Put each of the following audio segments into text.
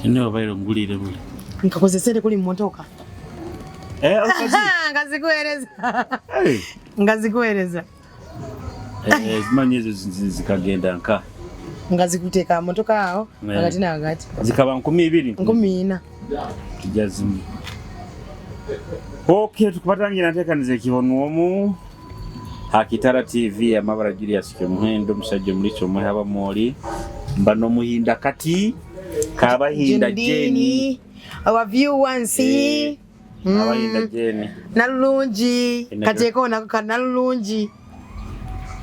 Niwe obaire ongulire buli. Nkakozesere kuli mumotoka. Eh, okazi. Ngazikuhereza. Hey. Ngazikuhereza. Eh, zimanyi ezo zikagenda nka. Ngazikuteeka mu motoka aho hagati na hagati. Zikaba 2000. 14,000. Tujja zimu. Okay, tukubatangira nteekaniza ekihonwomu Hakitara TV amabara Julius Kyomuhendo omusajja omuliisa omwe haba mwoli mba n'omuhinda kati kabahinda Jeni our view once eh, abahinda Jeni nalulungi kateeko nako kanalulungi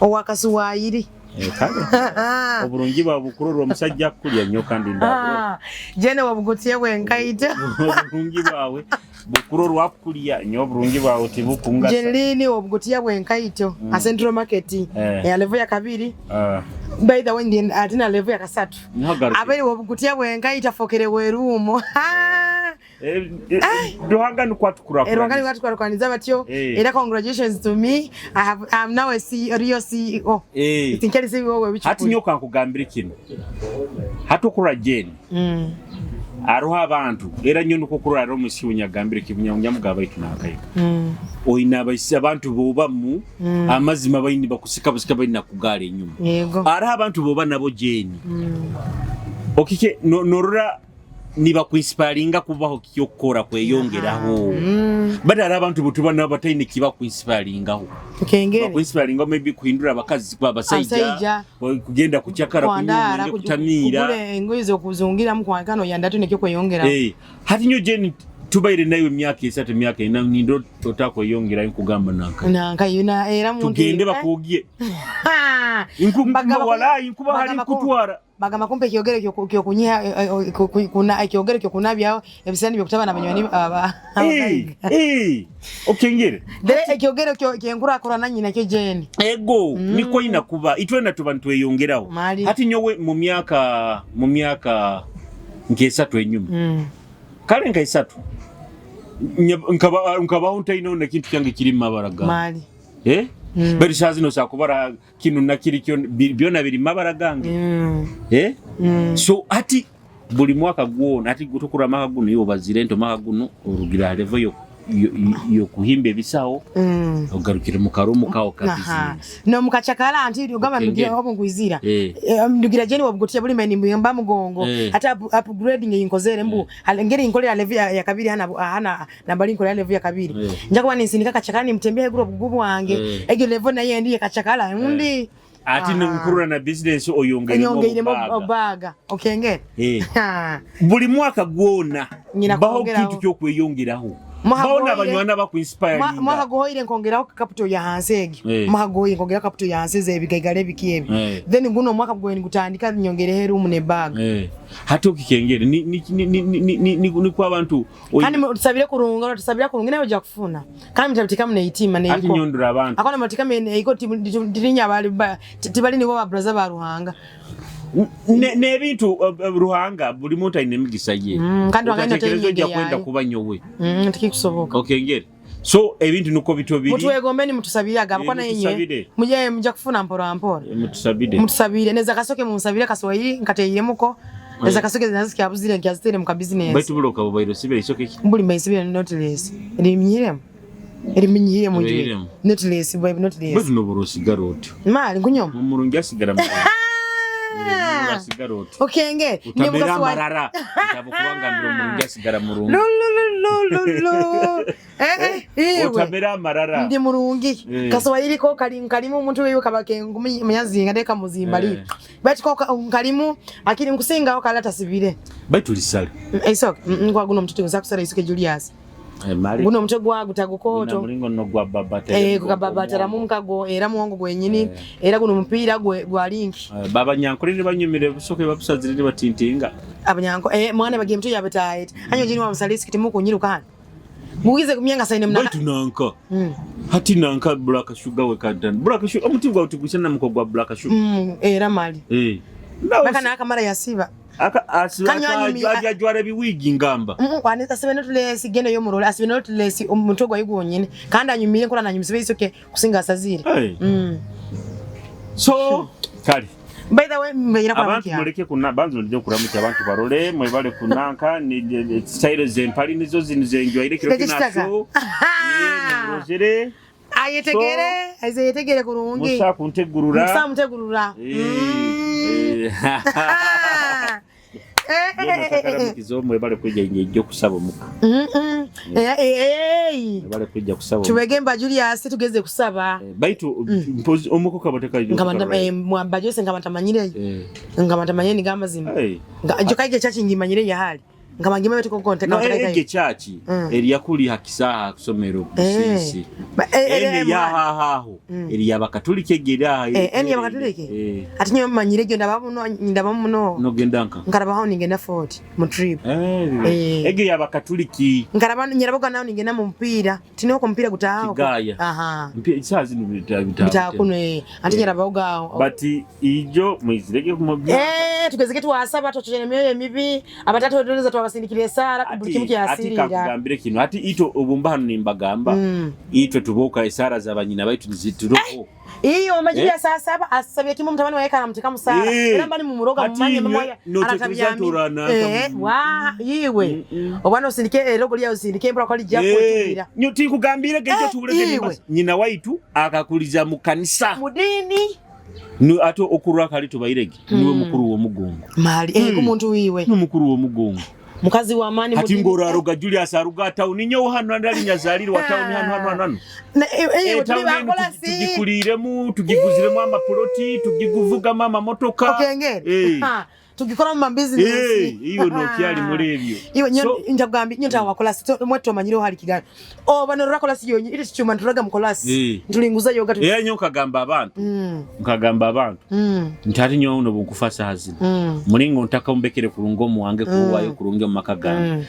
owakasuwayiri. Eh, kale oburungi bwawe bukurorwa omusajja akulya nnyo kandi ndabura. Ah, Jene wabugutiye bwenkaita. Oburungi bwawe bukurorwa akulya nnyo, oburungi bwawe tibukungasa. Jenlini wabugutiya bwenkaito a Central Market ya level ya kabiri. By the way, ndi ate na level ya kasatu. Nihagaruke. Aberi wabugutiya bwenkaito afokere werumo. Eh, eh, Ruhanga nukwo Ruhanga atukurakuraniza. atukurakuraniza batyo. Eh. Era congratulations to me. I'm now a CEO, real CEO. Tinkyali CEO we Hati nyo kankugambire kino. Hati okurora Jane. Aruho abantu era nyo nukwo kurora ari omusi unyagambire kibunya baitu nakaiga. Oyina abaisi abantu bobamu amazima bayini bakusika busika bayina kugala enyuma. Yego. Ariho abantu boba nabo Jane. Okike norora nibakuinspiringa kubaho kyokukora kweyongeraho. But ari abantu butuba nabo bataine kibakuinspiringaho. Kengere. Bakuinspiringa maybe kuhindura abakazi kuba abasajja, Abasajja. kugenda kukyakara kunywa Kwandara omwenge kutamiira. kugula engoye z'okuzungiramu kwankano yandatu nekyo kweyongera. Eh, hati nyo Jane tubaire nayo emyaka 3, emyaka 4 nindo totakweyongerayo nkugamba nanka. Nanka yuna era muntu Tugende bakugiye. Walayi nkuba hari kutwara. Bagamba kumpa ekyogero kyokunyiha kuna ekyogero kyokunabyaho ebisani byokutabana abanywani aba. Eh, eh, okengere. Dere ekyogero kyenkurakurana nyina kyo Jane. Ego niko ina kuba itwena tuba ntweyongeraho. Mali. Hati nyowe mu myaka nk'esatu enyuma. Kale nka esatu. Nkabaho ntaino na kintu kyange kiri mu mabara gange. Mali. Eh? Bari saa zino sakubara kinu nakiri kyo byona biri mabara gange. Eh? So ati buli mwaka gwona ati gutukura maka guno yo bazire nto maka guno orugira level yo yo kuhimba ebisawo ogarukire mu karumu kawo ka business. No mukachakala anti ogamba Okenge. ndugira obo nkuizira. Eh. Ndugira Jane wabugotia buli meni mbamba mugongo. Hata upgrading inkozere mbu ngeri inkolera level ya kabiri hana hana nambali inkolera level ya kabiri. Nja kuba ninsindika kachakala nimtembea heguru obugubu wange. Egyo level naye ndiye kachakala undi. Ati nkurura na business oyongeremo Nyongeiremo obubaga. obaga. Okenge. Buli mwaka gwona Nyina baho kwongeraho. kintu kyokweyongeraho. Mwaka Baho goyire. n'abanywana bakuinspiringa. Mwaka goyire nkongeraho capital ya hansi egyo. Mwaka goyire nkongeraho capital ya hansi z'ebigaigala ebiki ebyo. Then guno omwaka gwe ngutandika nyongereho erumu ne bag. Hati okikengere ni ni ni ni ni ni ni ni kwa abantu Kandi tusabire kurunga, tusabire kurunga nayo ojja kufuna. Kandi mutabitika neitima ati neiko. nyondora abantu. Akona mutika neiko tirinya bali tibali nibo ba brother ba Ruhanga. N'ebintu Ruhanga buli muntu alina emigisa ye. Kandi Ruhanga Otatekereza ojja teyinge kwenda yayo. kuba nyowe. Tikikusoboka. Okengere. So ebintu nuko bityo biri. Mutwegombeni mutusabire agamba kwana yenye. Mutusabire. Muje mujja kufuna mpora mpora. Mutusabire. Mutusabire neza kasoke munsabire kaswahili nkateyiremuko. Neza kasoke nazo kyabuzire nkyazitire mu business. Baitu buloka bubairo sibire isoke ki. Mbuli maisibire notless. Riminyiremu. Riminyiremu je. Riminyiremu. Notless boy notless. Baitu nobora osigara otyo. Mali nkunyoma. Omurungi asigara mu. Asigara otyo. Okenge. Utamera amarara. Ntabo kubangambira omurungi asigara murungi. Lu lu lu lu lu lu. Eh eh. Utamera amarara. Ndi murungi. Kaswahili ko kali nkalimu omuntu weyo kabake munyazinga ndeka muzimba li. Bati ko nkalimu akiri nkusinga kala tasibire. Baitu lisale. Isoke ngwa guno mtoto nza kusala isoke Julius. Mali. Guno mutwe gwa gutagukoto. Mulingo no gwa babatera. Kukababatera mu era muwongo gwenyini era guno mupiira gwe gwa linki. Baba nyankolere banyumire busoke babusazirire batintinga. Abanyanko mwana bagiye mtu yabetaye. Anyo jini wa msalisi kitimu kunyiruka. Mugize kumyanga saine mnaka. Baitu nanka. Hati nanka black sugar we kantan. Black sugar omuti gwa utigusana muko gwa black sugar. Era mali. Baka na akamara yasiba. Aka asiba ajwara biwigi ngamba. Kwanisa asibe notulesi genda yo murole asibe notulesi omutwe gwa yigonyene kandi anyumire nkola nanyumisibe isoke kusinga asazire. So kali. By the way, mbeera Abantu kuramukya. Muleke kuna banzu ndio kuramukya abantu barole mwebale kunanka ni style zempali nizo zino zenjwaire kiro Ekyo kitaka. kinaso rozere. Ayetegere, aize yetegere kurungi. Musa kuntegurura. Musa mutegurura. Eh, eh. Eh, eh, eh, eh, eh. Takaramukizo mwebale kwijja ejjo kusaba omuka. Eh, eh, eh. Mwebale kwijja kusaba omuka. Tubegemba Julius tugeze kusaba. Eh, baitu mpozi omukoka bateka Mwamba Jose ngaba ntamanyire. Eh. Ngaba ntamanyire ni gamazima. Hey. Nga jo kaige chachi ngimanyire yahali. Ngaba ngime betu konte No, ka ege chachi eriyakuli hakisaha kusomero busisi. Ene yahahaho eri yabakatuliki egera. Ene yabakatuliki. Ati nyo manyire jo ndaba muno ndaba muno. Nogenda nka. Nkaraba ningenda Fort mu trip. Ege yabakatuliki. Nkaraba nyaraboga nawo ningenda mu mpira. Tinoko mpira gutaho. Kigaya. Aha. Mpira saa zino bita Bita kuno ati nyaraboga. But ijo mwizirege kumubya. Tugezeke twasaba tochochene myoyo emibi abatatu odoneza twabasindikire esara buli kimu Ati kyasirira. kakugambire kino ati ito obumba hano nimbagamba itwe tuboka esara za banyina baitu nizituroho. Iyo majili ya saa saba asabye kimu mtamani wa yeka anamteka musara. Era mbali mumuroga mumanye mama ya anatabyami. Wa yiwe. Obwana usindike erogo lya usindike mbra kwali japo tubira. Nyo tikugambire gejo tuwulege nyina waitu akakuliza mu kanisa. Mudini. Nu ato okurwa kali tubairege niwe mukuru wo mugongo. Mali kumuntu wiwe. Ni mukuru wo mugongo. Mukazi wa amani Hati ngoro aruga Julius aruga town nyo hano andali nyazalirwa town hano hano hano. Na tuli bakola si tugikuliremu tugiguziremu amapoloti tugiguvuga mama motoka. Okenge. Tugikora mu business. Iyo no kyali muri ebyo. Iwe nyo njakugambi nyo tawakola si mweto manyiro hali kigana. Oh bano rakola si yonyi ite chuma nturaga mukolasi. Ntulinguza yoga tu. Nyo kagamba abantu. Nkagamba abantu. Ntari nyo no bunkufasa hazina. Mulingo ntaka umbekere kurungo muwange kuwayo kurunge mu maka gange.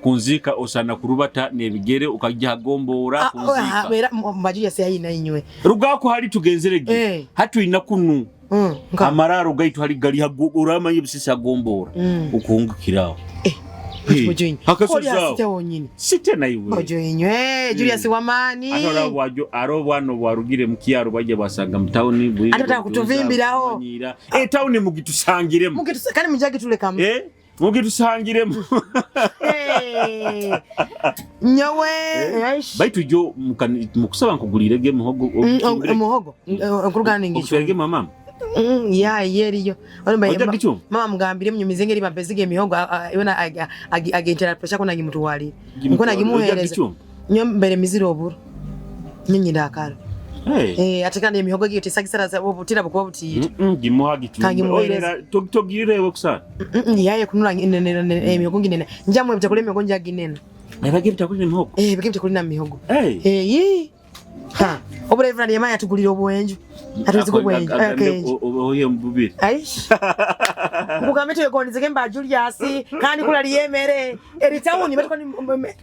Kunzika osana kurubata nebigere ukajja gombora kunzika. Bera mbajuya se ayina inywe. Rugako hali tugenzerege. Hatu inakunu. Amararo gaitu hali gali uramanye busisa gombora ukuhungukiraho. Hakasuzao. Site na iwe. Ojoinywe Julius wamani. Atora wajo arobwano bwarugire mu kyaro bajya basanga mu town bwi. Atata kutuvimbiraho. Town mugitusangiremo. Mugitusangire mujagi tulekamu. Mugitusangiremo. Nyowe. Baitu jo mukusaba nkugulirege muhogo. Muhogo. Nkurugana ngicho. Ogerege mama. Ya yeriyo. Mama mugambire mnyumize ngeri bapezige mihogo yona agentera pressure kona gimutuwali. Nkona gimuhereza. Nyo mbere miziro oburo. Nyinyi ndakara. Atekana emihogo giyo tesagisara za obutira bukuba butiyita. Gimuha gitumba. Togirire we kusana. Yaye kunula emihogo nginene. Njamwe bitakulya emihogo njaginene. Ebage bitakulya mihogo. Bige bitakulya mihogo. Ha. Obure Reverend Yemaya tugulira obwenju. Atuzi kubwenju. Oyo mbubiri. Aish. Ngugambe tuyegondezeke mba Julius kandi kula liyemere. Eri town batiko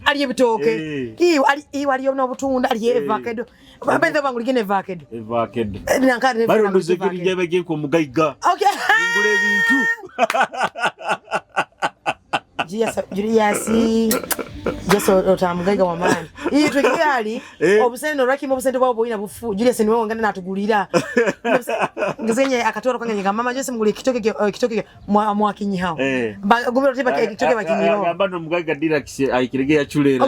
ali ebitoke. Iyo ali iyo ali no butunda ali evakedo. Babenze banguligene evakedo. Evakedo. Nankari Bari ndozekiri jabege ko mugaiga. Okay. Ngule bintu. Julius Jesu otamugaiga wa maani. Iyi twekyali obusente olwakimo obusente bwabo bwina bufu. Julius niwe wongana natugulira. Ngezenye akatoro kange nga mama Julius mugule kitoke kitoke mwakinyi hao. Gumira tiba kitoke bakinyiro. Abano mugaiga dira kise aikirege ya chulera.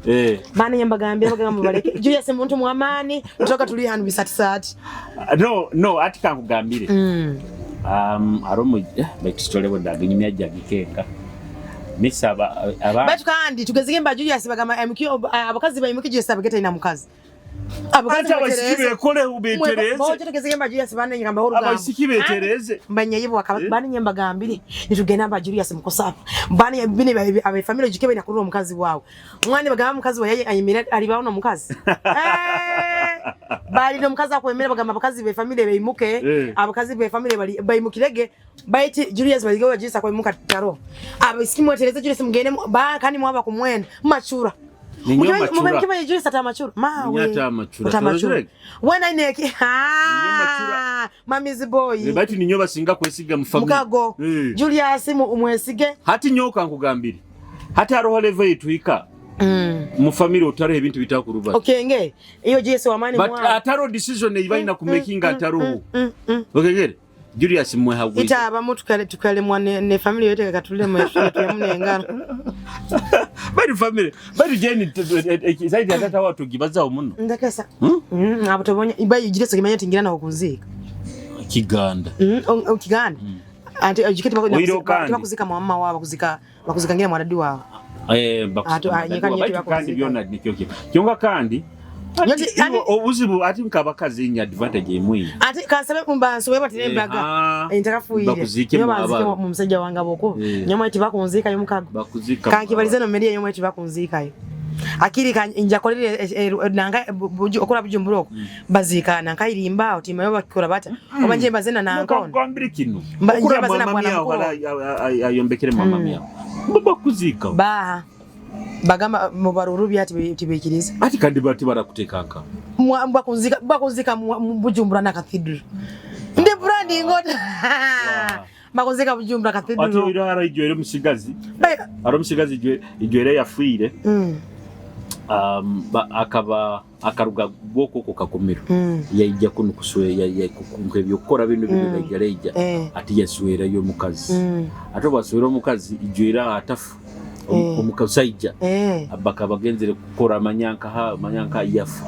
Okay. Bana nyambagambye bagamba baleke. Julius muntu mwamani utoka tuli hanu bisati sati. No ati kankugambire. Aromo baitutole ndaginyumya jagikenga. Misaba aba Batu kandi tugezige mba Julius bagamba MQ abakazi ba MQ Julius abageta ina mukazi. Abakazi abaisiki bekole ubetereze. Boje tugezige mba Julius bana nyamba orugamba. Abaisiki betereze. Mbanye yibo bana nyamba gambire nitugenda mba Julius mukosapa. Bana bine abe family jikebe na kurura mukazi wawe. Mwana bagamba mukazi wa yaye ayimira alibawo no mukazi. Bali no mukazi akwemera bagamba abakazi be family beyimuke abakazi be family bali bayimukirege baiti Julius baligawa Julius akwemuka taro. Abaisiki mwetereze Julius mugende ba kandi mwaba kumwenda machura. Mubemkima Julius atamachura. Mawe. Atamachura. Wena ineki. Ha. Mamizi boy. Baitu ninyo basinga kwesiga mu family. Mukago. Julius umwesige. Hati nyoka nkugambire. Hati aroho level yituika. Mu family otariho ebintu bitakuruba. Okenge iyo Jesu wamani. But ataro decision eibalina kumakinga ataroho. Okengere Julius Mwehagwiza ita abamu tukalemwa ne family yote katulemo tuyamune engaro. Bali family bali jeni saidi ya tata watu gibazaho muno. Ndakesa. Abo tobonye ibayi Julius kimanya tingira na okunzika Kiganda. Kiganda. Anti ojiketi bakuzika mama wabo bakuzika bakuzika ngira mwaradi wabo. Bakuzika kandi byona nikyo kyonga kandi obuzibu ati nkabakazi nya advantage emwe. Ati kansabe mbanso we batire embaga entakafuire bakuzike mu musajja wange boko nyoma iti bakunzika yo mukago bakuzika kankibalize no media nyoma iti bakunzika yo akiri nja kolere nanga okola Bujumbura oko bazika nanka irimba oti mayo bakikora bata oba nje bazena nanka ono ngambire kino okura mama miao ayombekere mama miao bakuzika baha bagamba mu baruru byati tibikiriza ati kandi bati barakutekanka bakunzika bakunzika mu Bujumbura na cathedral ndi branding ngota bakunzika Bujumbura cathedral ati iro hara ijwere musigazi ara musigazi ijwere yafuire akaba akaruga gwoko ko kakumiro yaijja kuno kuswe ya kukunka ebyokora bino bino yaija ati yaswera yo mukazi ate baswera omukazi ijwera atafu omukasaija abaka bagenzere kukora amanyanka ha manyanka yafu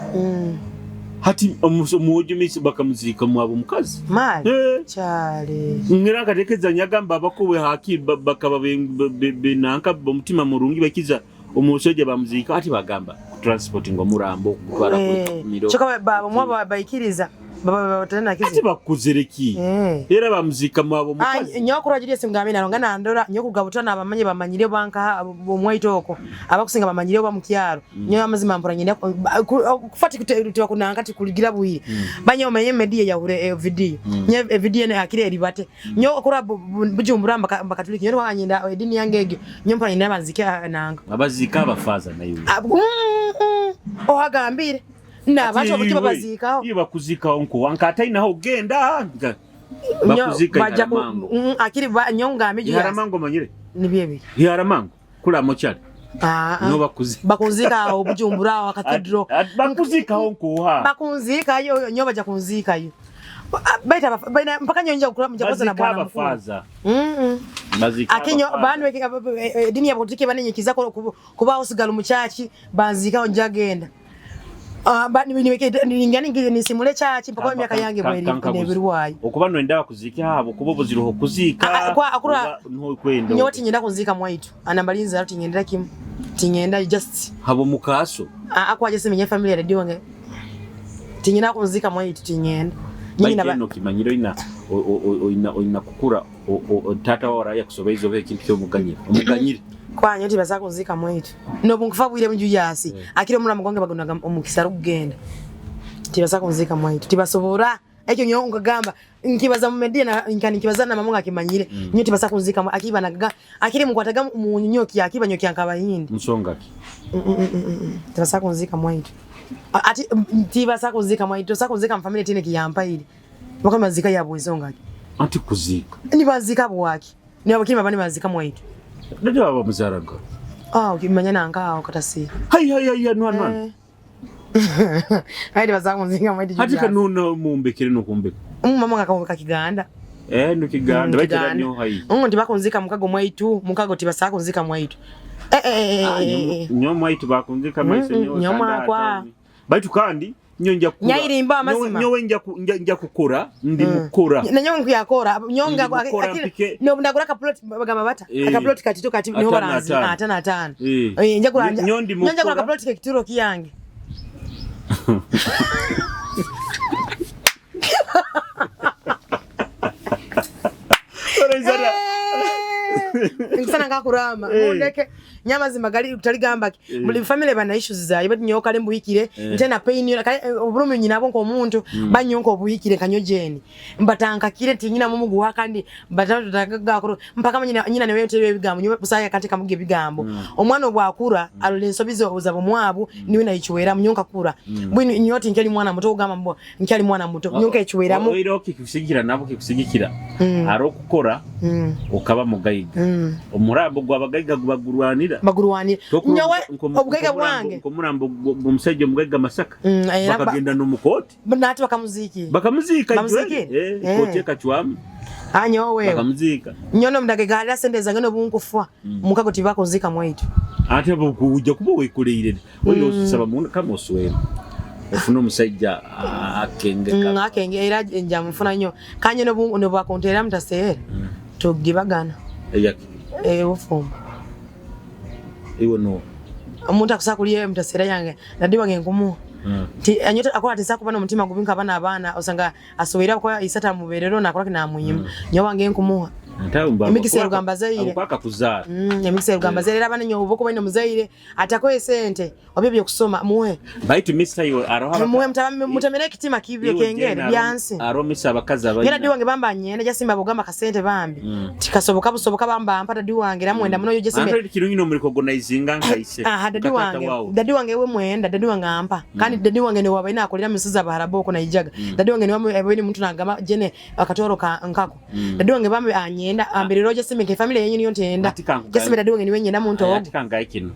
hati omuwujumisi bakamuzika mwabo mukazi mali chale ngira katekeza nyagamba abakuwe haki bakaba benanka omutima murungi bakiza omusajja bamuzika ati bagamba transporting omurambo kutwara ku choka baba mwa baikiriza baba batana kizi ati bakuzereki era bamuzika mwabo mukazi nyokuru Julius ngambe naronga nandora nyokugabutana abamanye bamanyire banka omwaito oko abakusinga bamanyire ba mukyaro nyo amazima mpora nyine kufati kutewa kunanga ati kuligira buyi banye omenye media ya hure video nye video ne akire eribate nyo okura Bujumbura mbakatuliki nyo wanyinda edini yange egyo nyo mpora nyine banzike nanga abazika abafaza nayo ohagambire na abantu abakiba bazikaho iyo bakuzikaho nko wanka atainaho genda bakuzika iharamango akiri nyonga miji iharamango manyire ni byebi iharamango kula mochali no bakuzika bakunzika aho Bujumbura aho cathedral bakuzikaho nko ha bakunzika yo nyo baja kunzika yo baita baina mpaka nyonja kula mjakoza na bwana mkuu bazika akinyo bantu dini ya butike banenyekiza kuba osigala muchachi banzikaho njagenda nisimule chachi mpaka emyaka yange bweri okuba nwenda kuzika abo kuba obuziruho kuzika akura ntokwenda nyo tinyenda kuzika mwaitu anambalinza tinyenda kim tinyenda just habo mukaso akwa just menye family ya radio wange tinyenda kuzika mwaitu tinyenda nyina ba kimanyiro ina ina kukura tata wara yakusobeizo be kintu kyomuganyira omuganyire kwa nyoti bazako nzika mwaitu no bunkufa bwire mu Julius akiri omula mugonge bagonaga omukisa rugenda tibazako nzika mwaitu tibasobora ekyo nyo ngagamba nkibaza mu media na nkani nkibaza na mamunga akimanyire nyo tibazako nzika akiba naga akiri mukwataga mu nyoki akiba nyoki ankabahindi nsonga ki tibazako nzika mwaitu ati tibazako nzika mwaitu sako nzika mu family tine kiyampa ili bakama nzika yabo nsonga ki anti kuzika ni bazika bwaki ni abakiri bani bazika mwaitu Ndio baba muzaraga. Ukimanya nanga aho katasi. Hai hai hai nwa nwa. Haidi bazangu nzinga mwaitu. Hati kanuna mumbekere no kumbeka. Mama ngakamuka Kiganda. No Kiganda baitera nyo hai. Ndibakunzika mukago mwaitu, mukago tibasako nzika mwaitu. Nyo mwaitu bakunzika maise nyo. Nyo mwakwa. Baitu kandi nyo nja kura. Nyairimba amazima. Nyo nja kukora ndi mukora. Na nyo nkuyakora nyonga akiri no ndagura ka plot bagamba bata. Aka plot katito kati niho baranzi 5 5. Nja kura nyo ndi mukora. Nja kura ka plot ke kituro kiyange. Nkusana ngakurama mundeke nyama zimagali utaligamba muli family bana issues zayo but nyoka lembu hikire ntena pain yo obulumi nyina bonko omuntu banyonko obuhikire kanyojeni mbatanka kire tinyina mumugu kandi mbatanga mpaka nyina nyina newe tebe bigambo nyowe busaya kati kamuge bigambo omwana obwakura alole ensobizo ozabo mwabu niwe na ichwera munyonka kura bwino nyoti nkali mwana muto ogamba mbo nkali mwana muto nyonka ichweramu oiro kikusigira nabo kikusigikira aro kukora ukaba mugaye Omugaiga. Omurambo gw'abagaiga gubagurwanira. Bagurwanira. Nyowe obugaiga bwange. Nk'omurambo gw'omusajja omugaiga Masaka. Bakagenda n'omu kooti. Nati bakamuziikire. Bakamuziika. Bamuziikire. Kooti ekacwamu. Anyowe. Bakamuziika. Nyono omudagaiga halira sente zange n'obunkufa. Mukago tibakunziika mwaitu. Ate ojja kuba wekoleire. Oyo osaba kama oswera. Ofune omusajja akenge. Akenge era nja mufuna nnyo. Kanye n'obwakunteera mutaseera. Tugibagana. Eyaki. Obufumbo. Iwe no. Omuntu akusa kulya mutaseera yange naddi wange nkumuha. Ti anyote akola tisa kuba n'omutima gubi nk'abaana abaana osanga asoboire kuba isata muberero nakola kinamuyima. Nyowe wange nkumuha. Emikisa erugamba zaire. Kwaka kuzaara. Emikisa erugamba zaire era abaana nyowe obukuba ine omuzaire atakoye sente oba ebyokusoma muhe. Baitu Mr. iwe aroho Muhe mutamire ekitima kibi kengere byansi. Aroho Mr. abakazi abalina. Era ddi wange bamba nyenda jasimba bugamba kasente bambi. Tikasoboka busoboka bamba ampa daddy wange era mwenda muno yo jasimbe. Android kirungi no muri recognizinga nkaise. Aha daddy wange. Daddy wange we mwenda daddy wange ampa. Kandi daddy wange ne wabaina akolera misuza baharaboko na ijaga. Daddy wange ne wamwe muntu nagamba jene akatoro ka nkako. Daddy wange bambi anyenda ambiriro jasimbe ke family yenyu niyo ntenda. Jasimbe daddy wange niwe nyenda muntu ogo. Ati kangaye kino.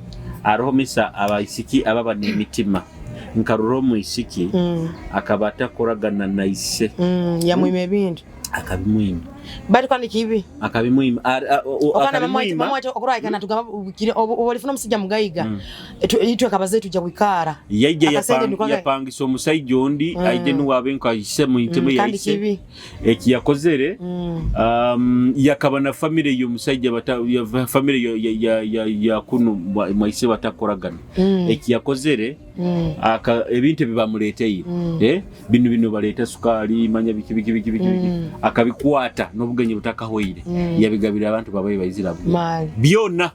Aroho misa abaisiki ababa n'emitima. Nkarora omwisiki akaba atakoragana na ise. Yamwima ebintu. Akabimwima. Bali kwani kibi? Akabimwima. Akabimwima. Mama okora ikana tugamba olifuna omusajja mugaiga. Itwe kabaze tujja kwikara. Yaije yapangisa omusajja ondi aije nuwabe nka ise mu ntemu ya ise. Eki yakozere yakaba na family y'omusajja ya family ya kuno mwaise batakoragana. Eki yakozere aka ebintu bibamuleteye bino bino baleta sukali manya biki biki biki biki akabikwata n'obugenyi butakahoire yabigabira abantu babaye bayizira byonna.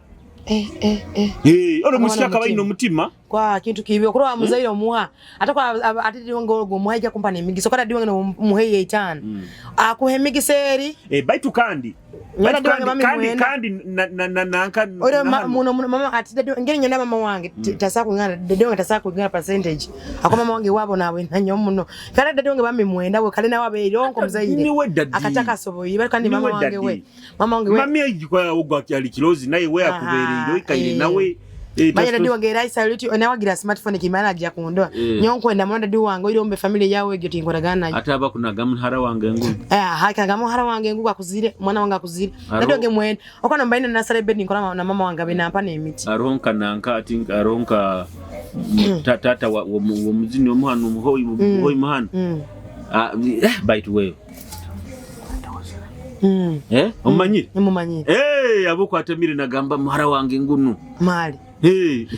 Ono musika kabaino omutima kwa kintu kibi okurwa muzaire omuha atakwa atidi wange ogo muhaija kumpa nemigisa okara diwange no muheye itano akuhe emigisa eri baitu kandi kandi na nanka ora muno mama atidi ngeri nyenda mama wange tasa kungana dede wange tasa kungana percentage akoma mama wange wabo nawe nanyo muno kale dede wange bami mwenda we kale nawe aberonko muzaire akataka soboyi bali kandi mama wange we mama wange we mami ayikwa ogwa kyali kilozi naye we akubereye ikaire nawe Manya dadi wange era salute onawagira smartphone kimala ajja kundoa. Nyonkwenda muno dadi wange oirombe family yawe egyo tinkoragana nayo. Ate aba kunaga muhara wange ngu. Haka muhara wange ngu akuzire mwana wange akuzire. Dadi wange mwenda okwana mbaine na sare bed nkora na mama wange benampa nemiti. Aronka nanka ati aronka tata wa muzini omuhano muhoyi muhoyi muhano. Baitu wewe. Omumanyire? Mumanyire. Aboko atemire nagamba muhara wange ngunu. Mali.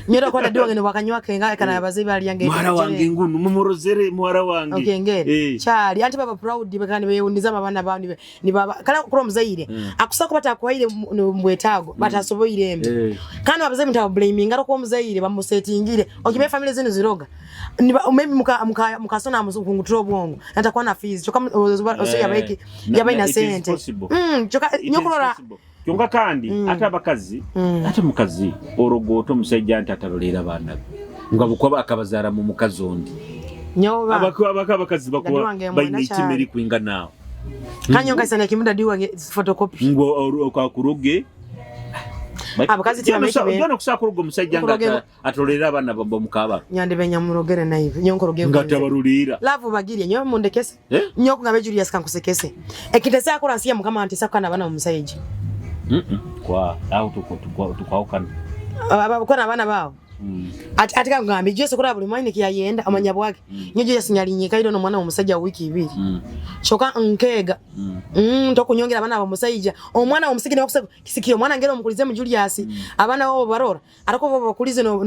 Nyero kwa dadi wange ne wakanywa kenga kana abaze bali yange. Muhara wange ngunu mumurozere muhara wange. Okay ngere. Chali anti baba proud bakani beyuniza abana bawo ni baba kala kuro muzaire. Akusako batakwaire mbwetago batasoboire embe. Kandi abaze mutabo blaming ariko muzaire bamusetingire. Okime family zinu ziroga. Ni maybe muka mukasona mukungutro obwongo. Natakuwa na fees. Choka oso yabaiki yabaina sente. Choka nyokurora Kyonka kandi ate abakazi ate mukazi orogoto omusajja nti atalolera abaana be nga bukwaba akabazaara mu mukazi ondi. Nyoba abakazi bakuba baine itima erikwinga naawe. Kanyo nkaisana kimuda di wange photocopy. Ngo okakuroge. Abakazi tibameke. Ono kusakuroga omusajja nga atolera abaana bamukaba. Nyande benyamurogere naive nyonkoroge. Nga tabarulira. Love bagirye nyo mundekese. Nyo kungabe Julius kankusekese. Ekitesa akora nsiya mukama antesa kana abaana omusajja. Kwa aho tukwawukana. Abakora abaana bawo. Ati kangambe Jesu kora buli mwine kiyayenda amanya bwake. Nyo Jesu nyalinyika ilo no mwana omusajja wiki ibiri. Choka nkega. Ntokunyongera abana omusajja. Omwana omusiki ne bakusaba kisikio mwana ngero omukulize mu Julius. Abana bo barora. Ariko bo bakulize no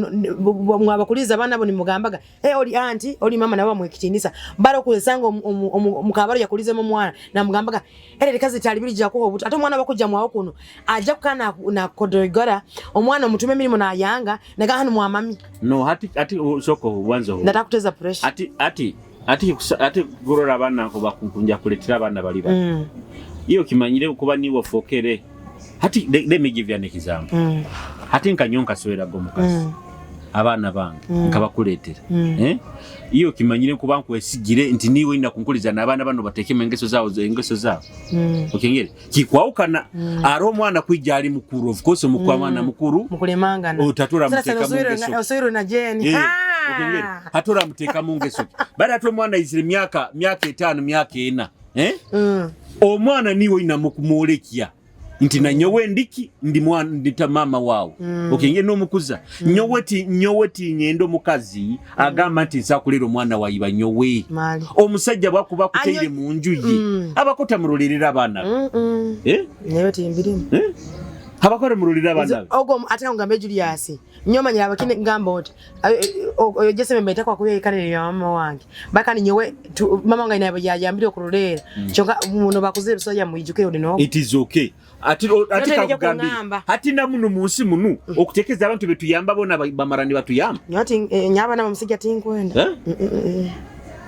mwabakuliza abana bo nimugambaga. Oli anti, oli mama nabo mwekitinisa. Baro kulesanga omukabaro yakulize mu mwana na mugambaga. Ere likazi talibiri jakuho obutu. Ate omwana bakujja mwawo kuno. Aja kukana na kodogora. Omwana omutume mirimo na yanga naga hanu mwamami. No hati ati soko wanzo. Nataka kuteza pressure. Ati ati ati ati gurora abana ko bakunkunja kuletera abana bali ba. Iyo kimanyire kuba niwo fokere. Hati let me give you an example. Hati nkanyonka swera go mukazi. Abaana bange nkabakuleetera. Eh? Iyo okimanyire nkuba nkwesigire nti niiwe oina kunkuliza n'abaana banu bateekemu engeso zaabo engeso zaabo. Okengere kikwahukana ari omwana kwija ali mukuru, of course omwana mukuru mukulemangana otatura muteekamu ngeso. Osoirwe na Jane. Eh, okengere hati oramuteekamu ngeso ki? Bari hati omwana aizire myaka 5, myaka 4, eh? Omwana niiwe oina kumwolekya nti nanyowe ndiki ndi mwana ndita mama wawe. Okenge n'omukuza. Nyowe tinyenda omukazi agamba nti nsakulera omwana wa iba nyowe. Mali. Omusajja bwakuba akuteire mu nju ye, abako tamurolerera abaana be. Eh? Naye timbirimu. Eh? Abako tamurolera abaana be. Ogwo ate ngambe Julius. Nyoma nyaba kine ngamba oti oyo Jesse membe takwa kuyekanire ya mama wange. Bakani nyowe mama wange naye yayambire okurolera. Kyonka muno bakuze ebisajja mwijukire odi no. It is okay. Ati ati Yote kakugambira. kungamba. Ati na muno mu nsi munu okutekeza abantu betuyamba bona bamarani batuyamba. Nyoti nyaba na musajja tinkwenda. Eh?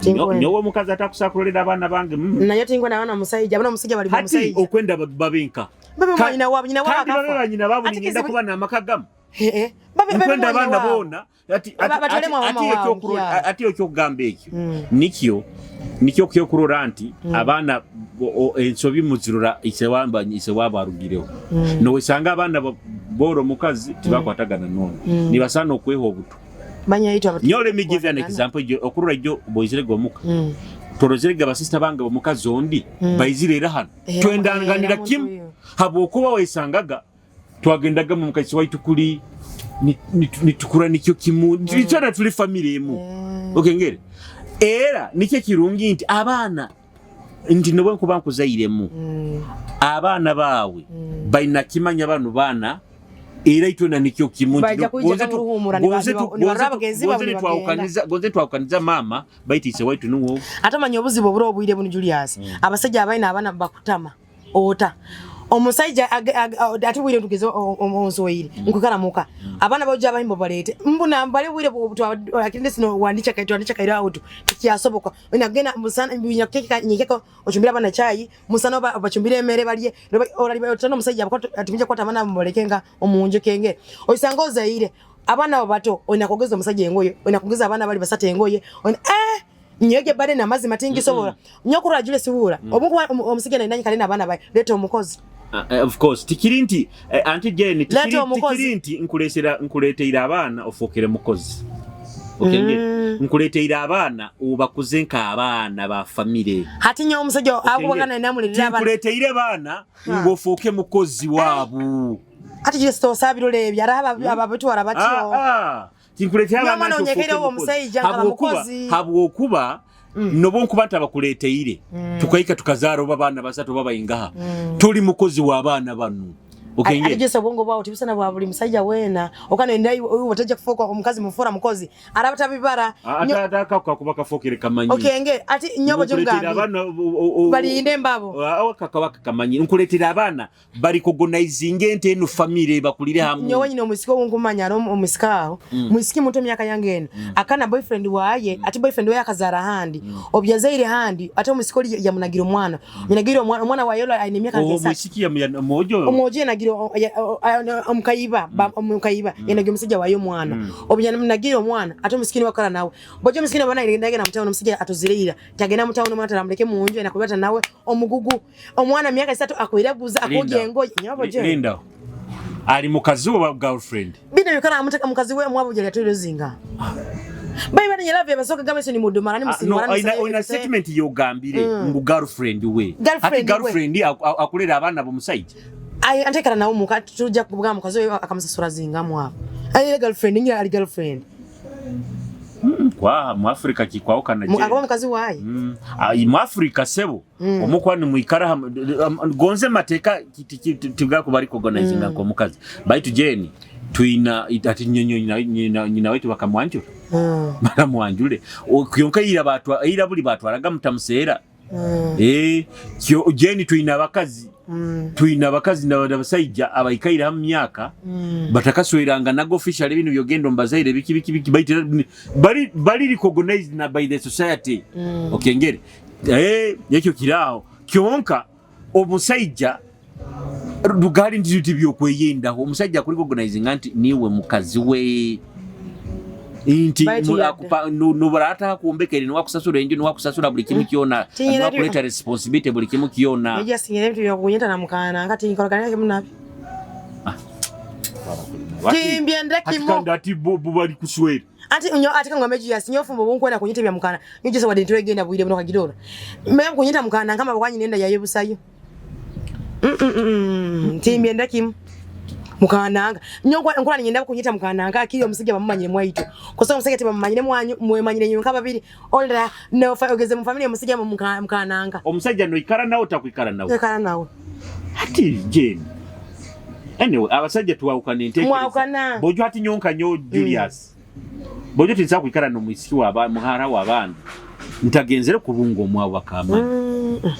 Tinkwenda. Nyowe omukazi atakusakulolera abaana bange. Naye tinkwenda abaana musajja, abaana musajja bali mu Hati musajja. okwenda babenka. Babe mwanyina wabo, nyina wabo Kandi babe akafa. banyina babo Ati ningenda kizibu- kuba n'amaka gamu. Eh, eh. Babe babe Nkwenda mwanyina abaana wabo. boona. Ati Batwale mwa mama wabo, kyalo. Ati ekyokugamba ekyo. Nikyo kyokurora nti abaana ensobi muzirora isewamba arugireho. Nowesanga abaana boro omukazi tibakwatagana nono. Nibasaana okweha obutu. Banya yitu abatu. Nyo let me give you an example jo okurora jo boizire gomuka. Torozere abasista bange omukazi ondi baizire era hano. Era Twendanganira era kimu. muntu oyo. Habwokuba wesangaga twagendaga mu mukazi waitu kuli nitukura nikyo kimu. Twara tuli family emu. Okengere. Era nikyo kirungi nti abaana nti nobwe nkuba nkuzairemu. Abaana baawe balina kimanya bano baana era itwena nikyo kimu nti Baija kuija kamuruhumura, nibaraba bagenzi baabo nibagenda. gonze twawukaniza maama baitiise waitu nuwo. Ate omanya obuzibu oburi obwire bunu Julius. Abasajja abalina abaana bakutama ota. Omusajja ate bwire tugeze onsoyire nkukala muka. Abaana bajja abahimbo baleete. Mbuna bali bwire akinde sino wandicha kaitu wandicha kaira auto. Tikyasoboka. Inagenda musana binya keka nyekeko ochumbira abaana chai, musana bachumbire emere balye. Orali otano omusajja abakwata atumije kwata abaana mubolekenga omunje kenge. Oisanga ozaire abaana abo bato olina kugeza omusajja engoye, olina kugeza abaana bali basatu engoye. Olina nyege bade na mazima tingi sobola. Nyokura jule siwura. Omukuwa omusajja na nani kalina abaana bae leeta omukozi. Of course tikiri nti Auntie Jane, Leeta omukozi. tikiri nti nkuleteire abaana ofuukire mukozi. Okenge nkuleteire abaana obakuze nk'abaana ba famire. Hati nyo omusajja Okenge. akubagana namulirira abaana. Tinkuleteire baana ng'ofuuke mukozi waabu. Ati jule sitosa birole ebyo araba ababitwara batyo. Tinkuleteire Nyo abaana omwana nti ofuuke onyekerewo mukozi. omusajja nkaba mukozi. Habwokuba nobo nkuba ntabakuleteire tukaika tukazaara oba baana basatu oba baingaha tuli mukozi w'abaana banu. Okenge. Ati jese obwongo bwawo tibusana bwa buli musajja weena. Okana endai uyu watajja kufuuka omukazi mufura mukozi. Araba tabibara. Ate ate akakuba kafuukire kamanyi. Okenge ati nyobo Nkuleetera jomugambye. abaana, Balinde embabo. Kakaba kamanyi. Nkuleetera abaana bali kugonaizinga ente eno famire bakulire hamu. Nyowe nyina omusika owunkumanya ari omusika aho. Musiki muto emyaka yange eno. Akana boyfriend waye, ati boyfriend waye akazara handi. Obyazaire handi, ate omusika ori yamunagira omwana. Munagira omwana waye ori aine emyaka Owo nk'esatu. musiki mwojo? Omwojo yanagira omukayiba, omukayiba, yanagira omusajja waye omwana. Obyamunagira omwana, ate omusiki niwe akora nawe. Bojo omusiki niwe abana agenda mu town, omusajja atuzireira. Tagenda mu town, omwana taramuleke mu nju, enakubata nawe omugugu. Omwana myaka 3 akwiraguza, Linda. akoja engoye. Nyabo je. Linda. Ali mukazi we wa girlfriend. Bino yokana amuteka mukazi we mwabo je yatwire zinga. Bayi bana nyelave basoka gambe ni mudumara ni No, musimara ni oina statement yogambire ngu girlfriend we. Girlfriend Hati we. girlfriend akulera abaana b'omusajja. Ai antekana nawo muka tujja kubuga mukazi we akamusasura zinga mwabo. Ai girlfriend ngira ali girlfriend. Kwa mu Africa kikwawukana je. Akaba mukazi wayi. Mu Africa sebo omukwano muikara gonze mateeka tigaku bari organizing ko mukazi. Baitu Jane tuina ati nyonyo nyina wetu bakamwanjura. Baramwanjure. Kyonka ira batwa ira buli batwaraga mutamuseera. Jane tuina abakazi. Tuina abakazi n'abasajja abaikaira mu myaka batakasweranga nago official ebintu byogendo mbazaire biki biki biki baitera bali recognized na by the society. Okengere. Ekyo kiraawo. Kyonka omusajja rugali nti byokweyindaho omusajja akuri recognizing nti niwe mukazi we. Nti nubarata kuombekere niwakusasura enju, niwakusasura buli kimu kyona, niwakuleta responsibility buli kimu kyona. Ejja sinyere ebintu byakunyeta na mukana nga tinkolagana kimu nabi. Timbyenda kimu. Ati bo bali kuswera. Ati nyo ati kangwa meji ya sinyo fumbo bunkwenda kunyita bya mukana. Nyo jesa wade ntwegenda bwire buno kagirora. Mbe kunyita mukana nkama bwanyi nenda yayebusayo. Timbyenda kimu. Mukananga nyo nkola nyenda kunyita mukananga akiri omusajja bamumanyire mwaito kosa omusajja tebamumanyire mwanyu mwemanyire nyo nkababiri olera no fa ogeze mu family omusajja mu mukananga omusajja no ikara nawo takwikara nawo ikara nawo ati Jane anyway abasajja tuwawukana entekereza bojo ati nyonka nyo Julius bojo tinsa kwikara no mwisiki wa ba muhara wa bandi ntagenzere kubunga omwawo bakama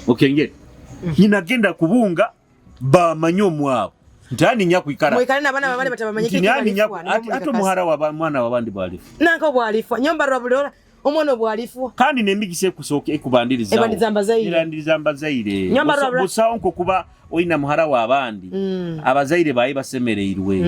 okengere nyina genda kubunga bamanye omwabo ntani nya kwikara mwikare nabana babale batabamanye kiki ati omuhara wa mwana wa bandi bwalifu nanka bwalifu nyomba rwabulora omwana bwalifu kandi nemigise ekusoke ekubandiriza ebandiriza mbazaire erandiriza mbazaire busawo nko kuba oina muhara wa bandi abazaire bayi basemereirwe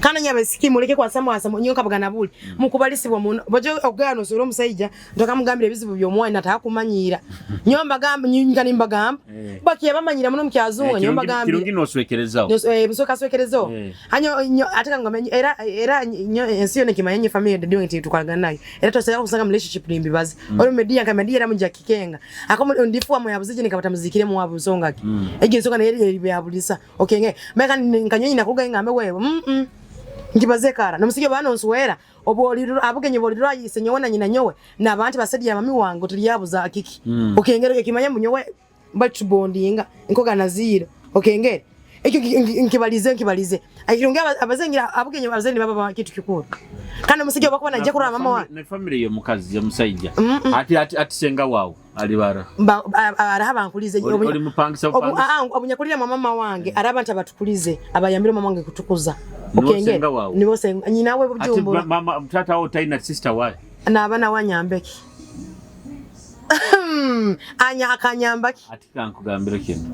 kana nyabasiki muleke kwa samwasa nyoka bagana buli mukubalisibwa muno bojo ogano soro omusajja ndokamugambira ebizibu by'omwana atakumanyira nyomba gamba nyingani mbagamba bakiye bamanyira muno mukyazunga nyomba gamba kirungi noswekerezaho busoka swekerezo hanyo ataka ngome era era ensi yone kimanye nyo family de doing tukalagana nayo era tosaya kusanga relationship nimbi bazi ori media nka media era mujja kikenga akomo ndifuwa mu yabuzije nikabata muzikire mu wabusonga ki ege nsonga naye yabulisa okenge meka nkanyonyi nakuga ngambe wewe nkibaze kara nomusige bano nswera oboli abugenye boli rwayise nyowe na nyina nyowe nabantu basedi ya mami wangu tuliyabuza akiki okengero ekimanya munyowe batubondinga nkoga nazira okengere ekyo nkibalize nkibalize akirunga abazengira abugenye abazeni baba kitu kikuru kandi musige bakuba naje kuraba mama wa ne family yo mukazi ya musajja ati ati ati senga wawo alibara arahaba nkulize oli mupangisa obunyakulira mama wange araba ntabatukulize abayambira mama wange kutukuza okenge nibo senga nyina we bujumbura ati mama mtata wo taina sister wae na abana wanyambeki anya akanyambaki ati kankugambira kintu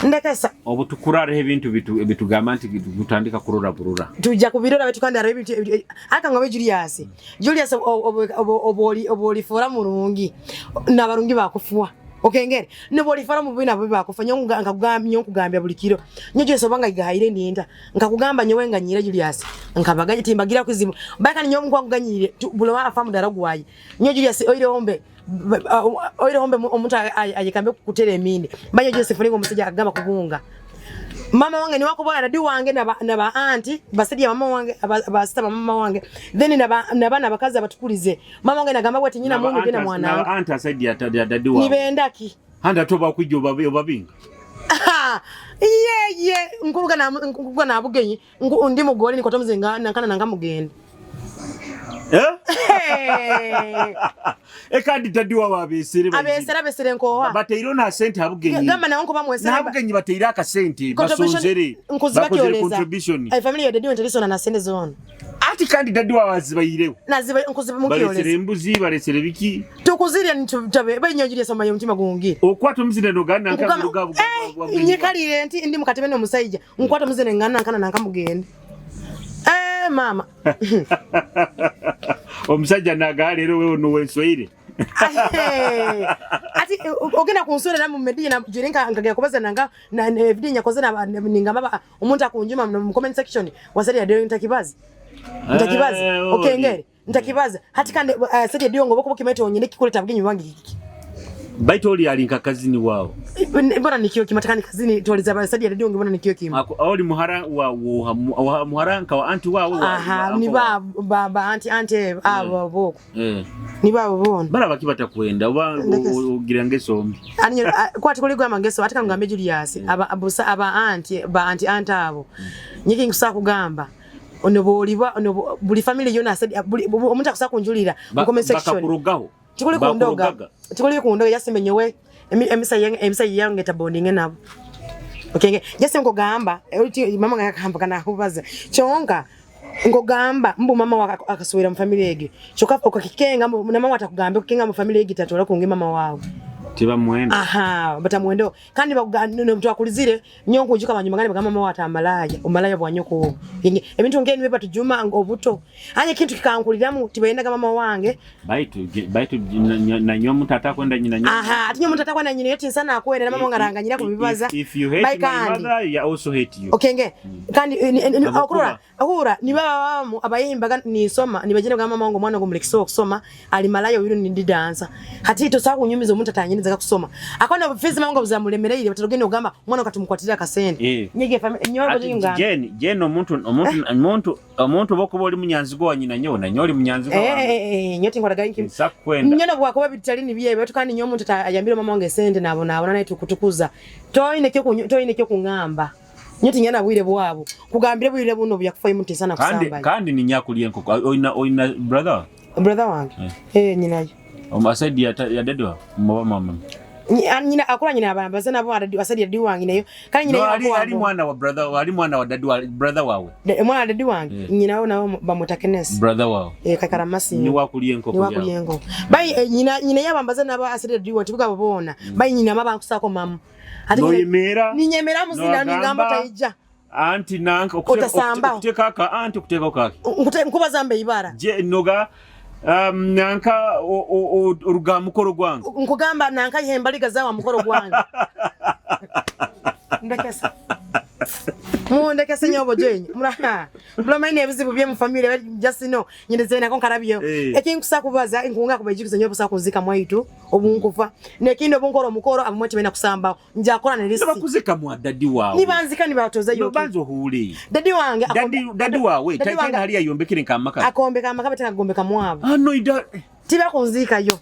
ndekesa obutukurare ebintu bitu bitugamba nti gutandika kurora burura tujja kubirora betukanda ara ebintu aka ngobe Julius Julius oboli oboli fora murungi nabarungi bakufuwa okengere noboli fora mubina bo bakufa nyo nkakugamba nyo nkugambya buli kiro nyo Julius obanga igahaire ndinda nkakugamba nyowe nganyira Julius nkabaganye timbagira kuzimu baka nyo nkakuganyire bulo afa mudara gwayi nyo Julius oire ombe oire hombe omuntu ayikambe kutera emindi banyo Joseph lingo omusajja agamba kubunga mama wange ni wako bwana dadi wange na ba auntie basidi mama wange abasita mama wange then na bana abakazi abatukulize mama wange nagamba bwati nyina munyu gena mwana na auntie aside ya dadi wawe nibendaki handa toba kwijja obabinga ye ye nkuruga na nkuruga na bugenyi ndi mugore ni kotomuze ngana nanga mugende eh ekandi dadi wawe abesere abesere abesere nkowa bateiro na sente abugenyi gamba nawo nko bamwesere abugenyi bateira aka sente basonzere bakozere contribution ai family ya dadi wanterisona na sente zone ati kandi dadi wawe azibayirewo naziba nkuziba mukioleza baresere embuzi baresere biki tukuzirya nitabe benyojirye soma yomutima gungira okwata omuzine nogana nkamuruga nyikalire nti ndi mukatebe no musajja nkwata omuzine ngana nkana nankamugende mama omusajja naga leero wewe nuwensweire ati ogenda kunswera mu media na jirinka ngagera kubaza nanga na video nyakoze na ningamba omuntu akunjuma mu comment section wasali ya deo ntakibaza ntakibaza okengere ntakibaza hati kandi sadi dio ngo boko kimeto onyine kikuleta bugenyi wangi kiki baito oli alinka kazini wao mbona nikiyo kimatakani kazini tuliza sadi ya dio mbona nikiyo kim oli muhara wa muhara nka wa anti wao aha ni ba ba anti anti abo boko ni babo bona bara bakibata kwenda oba ogira ngeso mbi ani kwa tikuli gwa mangeso atika ngambe Julius aba abusa aba anti ba anti anti abo nyiki nkusa kugamba ono boliba ono buli family yona sadi omuntu akusa kunjulira mu comment section bakakurugaho tikuli kundoga tikuli kundoga yasimenyewe emisa yange emisa yange tabondinge nabo okenge jase ngogamba mama ngakahamba kana hubaza chonga ngogamba mbu mama akasubira mu family ege choka okakikenga na mama atakugamba kukenga mu family ege tatola kunge mama wawe Tibamwenda. Aha, batamwendo. Kandi twakulizire nyo nkujuka banyuma gani bagamba mama watamalaya, umalaya bwa nyoko. Ebintu ngeni beba tujuma obuto. Anye kintu kikankuliramu tibayenda mama wange. Baitu baitu na nyo omuntu atakwenda nyina nyo. Aha, ati nyo omuntu atakwenda nyina yoti nsana akwenda na mama ngaranganyira kubibaza. If you hate my mother, I also hate you. Okay nge. Kandi okurora ahura ni baba bamu abayimbaga nisoma nibagenda gamba mama wangu omwana ngo mulekise okusoma ali malaya wiru ndi dansa. Hati tosa kunyumiza omuntu atanyiriza kusoma. Akona obufizi mama ngo buzamulemereire batarogenda ogamba omwana katumukwatira akasente. Nyege family nyowe bujinga. Jen omuntu bokuba oli munyanzigo wa nyina nyowe na nyowe oli munyanzigo wa. Nyote ngora inki. Nyono bwakuba bitali ni bye betu kandi nyowe omuntu ayambira mama wange sente nabo nabona naye tukutukuza. Toine kyo kungamba. Nyote nyana bwire bwabo kugambire bwire buno byakufa imuntu sana kusamba. Kandi ni nyakuliye nkoko oina brother wange. Nyinayo. Aside ya daddy wa mama. Nyina akora nyina abana bazana bo aside ya daddy wange nayo. Kandi nyina no, ali mwana wa brother, ali mwana wa daddy wa brother wawe. Mwana wa daddy wange nyina wao nabo bamuta Kenneth. Brother wawe. Kakaramasi. Ni wakuliye nkoko. Ni wakuliye nkoko. Bai nyina yabambaza nabo aside ya daddy wange tibugabo bona. Bai nyina maba nkusako mama. Noyemera. Ninyemera muzina ningamba taija. Anti nanka okuteka aka anti okuteka kake. Nkuba zambe ibara. Je noga nanka oruga mukoro gwange. Nkugamba nanka ihembaliga zawa mukoro gwange. Ndekesa. Mundekesa nyobo jenyu. Muraha. Mulamaine ebizibu bye mu family just know nyendeze nako nkarabyo. Ekinkusa kubaza nkunga kubajikiza nyobo sa kuzika mwaitu obunkufa. Nekindo bunkoro mukoro abamwe bena kusamba. Njakora ne lisi. Bakuzika mwa daddy wawe. Nibanzika nibatoza yo. Banzo hule. Daddy wange daddy wawe tayari hali yayombekere nkamaka. Akombeka amaka bataka gombeka mwabo. Ah no ida. Tibakunzika yo.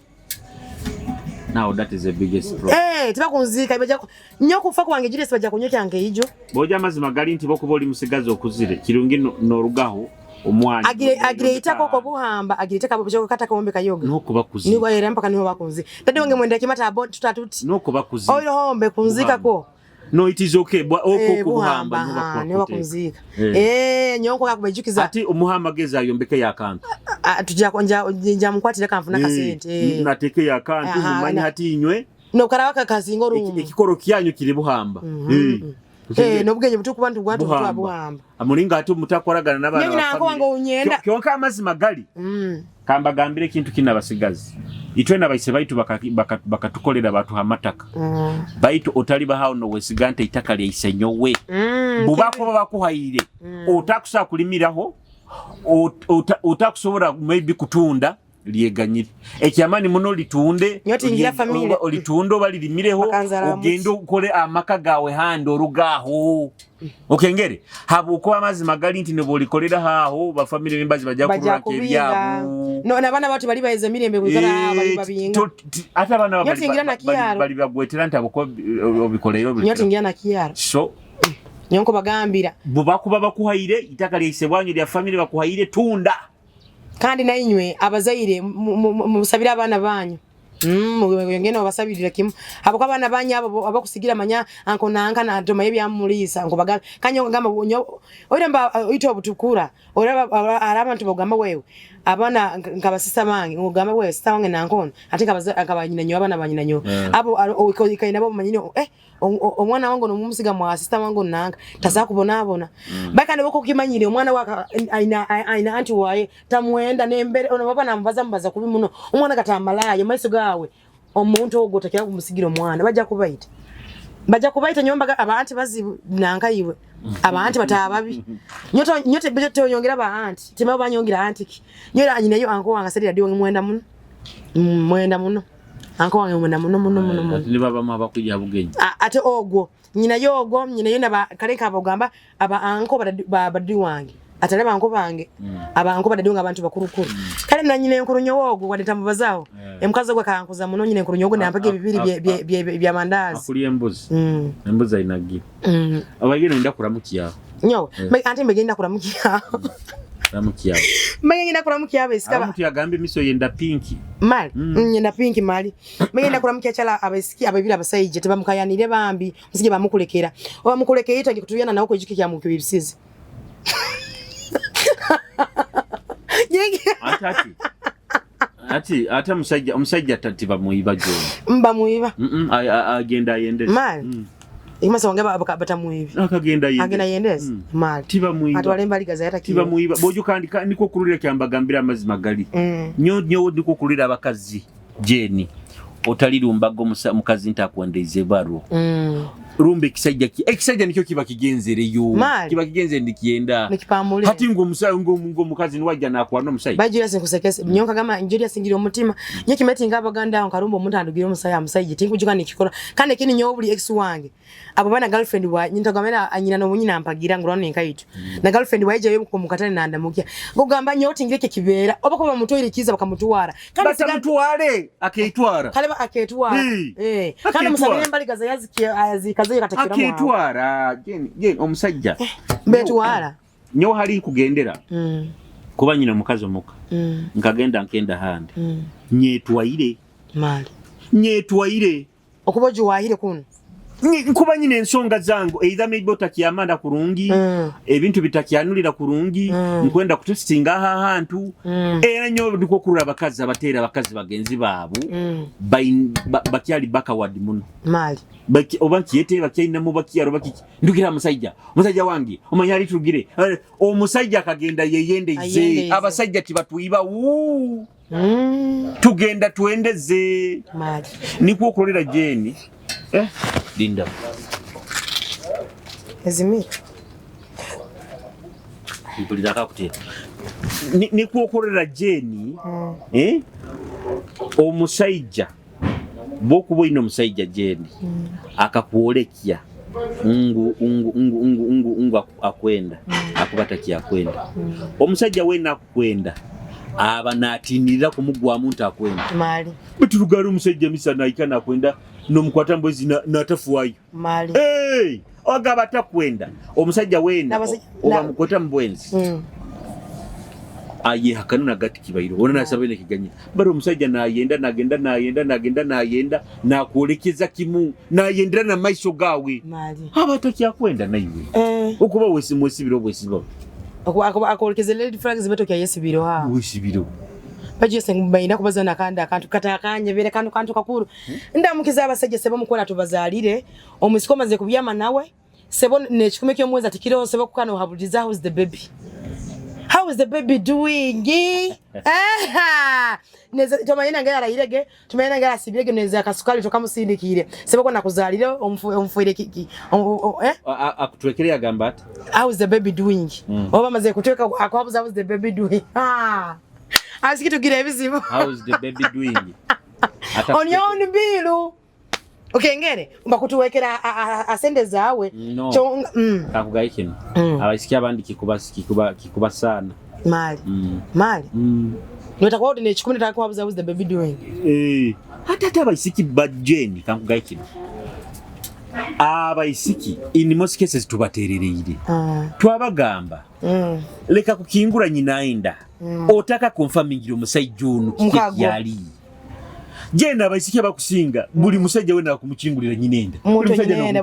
Now that is the biggest problem. Tibakunzika ibaja nyokufa kwange jire sibaja kunyokya nge ijo. Boja mazima gali nti bokuba oli musigazi okuzire kirungi norugaho omwana. Agire itako ko buhamba agire itaka byo kata kombeka yoga. Nuko bakuzi. Niwa era mpaka niho bakunzi. Daddy wange mwenda kimata abo tutatuti. Nuko bakuzi. Oyo hombe kunzika ko. No it is okay. Oko kubuhamba niho bakunzika. Nyonko yakubajukiza. Ati omuhamba geza yombeke yakantu. Tujja konja nja mukwatira kanfuna kasente. Nateke yakantu mumanyi hati inywe. No karabaka kazingo rumu. Ekikoro kyanyu kiri buhamba. N'obugenge butukuba ntu gwantu butwa buhamba. Amulinga ati mutakoragana n'abana ba family. Nyina Kyonka amazima gali. Kambagambire kintu kina basigazi. Itwe nabaise baitu bakatukolera batu hamataka. Baitu otali bahawo no wesigante itaka lya isenyowe. Bubako bakuhaire. Otakusa kulimiraho, otakusobora maybe kutunda lyeganyire. Ekyamani muno litunde, olitunde balilimireho, ogende ukole amaka gawe handi orugaho. Okengere habuko amazima gali nti nebolikolera haho ba family members bajja kurura kebyabo. No nabana batu bali baheze mirembe kwikara bali babinga. Ate abana bali bagwetera nti abuko obikolero. Nyotingira na kiaro. So nyonko bagambira bubakuba bakuhaire itaka lyisebwanyu lya family bakuhaire tunda. Kandi na inywe abazaire musabira abana banyu. Ngene obasabirira kimu. Abo abana banyu abo abakusigira manya anko nanka na ndoma ebyamulisa ngo bagamba kanyo ngamba oyiremba ito obutukura oraba arabantu bagamba wewe abana nkabasisa bange ngamba wewe sisa wange nankono ate nkabanyina nyo abana banyina nyo abo ikaina bo manyino omwana wangu no mumusiga mwa sister wangu nanka tasakubona abona bakane boko kimanyire omwana waka aina anti waye tamwenda nembere ono baba nambaza mbaza kubi muno omwana katamalayo maiso gawe omuntu ogo takira kumusigira omwana bajja kubaita nyomba abantu bazibu nanka iwe abantu batababi nyoto nyote beto yongera ba anti timaba banyongira anti ki nyora nyina yo anko wanga sadira diwo mwenda muno anko wange mwenda muno muno muno ati baba mwa bakujja bugenyi ate ogwo nyina yogo nyina yona ba kaleka abogamba aba anko badadi wange atale banko bange aba anko badadi wange abantu bakurukuru kale na nyina enkuru nyowogo wadeta mubazao emukazi gwa kankuza muno nyina enkuru nyowogo nampage bibiri bya mandazi akuli embuzi embuzi ayinagira abagenda nda kuramukiya nyo ante mbegenda kuramukiya kuramukiya mbegenda kuramukiya abesikaba abantu yagambye miso yenda pinki mali nyenda pinki mali mbegenda kuramukiya chala abesiki abebira abasayije tebamukayanire bambi musije bamukulekera oba mukulekeye itangi kutuyana nawo kujiki kya mukyo bibisize atati Ati ate omusajja tibamuiba gyona. Mbamuiba. Agenda ayendeze. Mali. Imasa wange batamuibi. Akagenda yendeze. Agenda yendeze. Mali. Tibamuiba. Atwale mbaligaza yata kiyo. Tibamuiba. Bojo kandi niko kulira kyambagambira amazima gali. Nyo nyo niko kulira abakazi Jeni. Otalirumbago mukazi ntakwendeze baro. Rumbe ekisajja ki ekisajja nikyo kiba kigenzereyo. Kiba kigenze ndikienda. Nikipamule. Hati ngo ngo mukazi niwajja nakwana omusajja. Bajira sinkusekese. Nyonka gama njiri asingira omutima. Nye kimeti ngaba ganda nkarumba omuntu andugira omusajja omusajja tinkujuka nikikora. Kandi kini nyo buli ex wange. Abo bana girlfriend wa nyintagamena anyina no munyina mpagira ngurano nkaitu. Na girlfriend waje yo mukatane na ndamukia. Ngogamba nyo tingireke kibera. Oba ko bamutoire kiza bakamutwara. Kandi batamutware akeitwara. Kale akeitwara. Kandi musabire mbaligaza yazikiye azikaze katakira mu. Akeitwara. Jeni omusajja. Mbetwara. Nyo hali kugendera. Kuba nyina mukazi omuka. Nkagenda nkenda handi. Nyetwaire. Mali. Nyetwaire. Okubojo wahire kuno. Nkuba nyine ensonga zangu either maybe otakyamanda kurungi ebintu bitakyanulira kurungi nkwenda kutestinga aha hantu era nyo ndiko kurura abakazi abatera abakazi bagenzi baabo bakyali backward muno mali oba nkiyete bakyalina mu bakyaro bakiki ndukira omusajja wange omanya ali tugire omusajja akagenda yeyendeze abasajja tibatuiba tugenda twendeze mali nikwo okolera Jeni. Linda. Ezimira. Mpulira akakutera. Nikwo okolera Jeni. Omusajja bwokuba olina omusajja Jeni akakwolekya ngu ngu ngu ngu ngu ngu akwenda akuba takyakwenda. Omusajja wena akwenda aba natinirira kumugwamu nti akwenda. Mali. Bitulugala omusajja misana ayika nakwenda nomukwata mbwezi natafuwayo. Mali. Hey! Ogaba takwenda. Omusajja wena oba mukwata mbwenzi. Aye hakanuna gati kibairo. Ona nasaba ine kiganya. Bari omusajja nayenda nagenda nayenda nagenda nayenda nakwolekeza kimu nayendera na maiso gawe. Mali. Aba takyakwenda naiwe. Okuba wesi mwesibiro bwesibo. Akolekeza red flags betokya yesibiro ha. Wesibiro. Bajese mbaina kubaza nakanda akantu katakanye bere kantu kantu kakuru. Ndamukiza abasajja sebo mukola tubazalire omusiko maze kubyama nawe sebo nekikume kyo mweza tikiro sebo kukano habuliza how is the baby? How is the baby doing? Neza tumanyina ngera arayirege tumanyina ngera asibirege neza akasukali tokamusindikire sebo ko nakuzalire omfuire kiki akutwekere agamba ati how is the baby doing? Oba maze kutweka akwabuza how is the baby doing? Azikitugira ebizibu. How is the baby doing? On your own bill. Okengere mbakutuwekera asende zawe. No. Kakugaye kino. Abaisikia abandi kikuba sana. Mali. Mali. Nitakuwa udi nechikumi nitakuwa how is the baby doing? Hata abaisiki ba Jeni kakugaye kino. Abaisiki in most cases tubaterereire. Twabagamba. Leka kukingura nyina enda. Otaka confirming omusajja ono kiki yali. Jeni abaisiki abakusinga buli musajja wena akumukingulira nyina enda. Buli musajja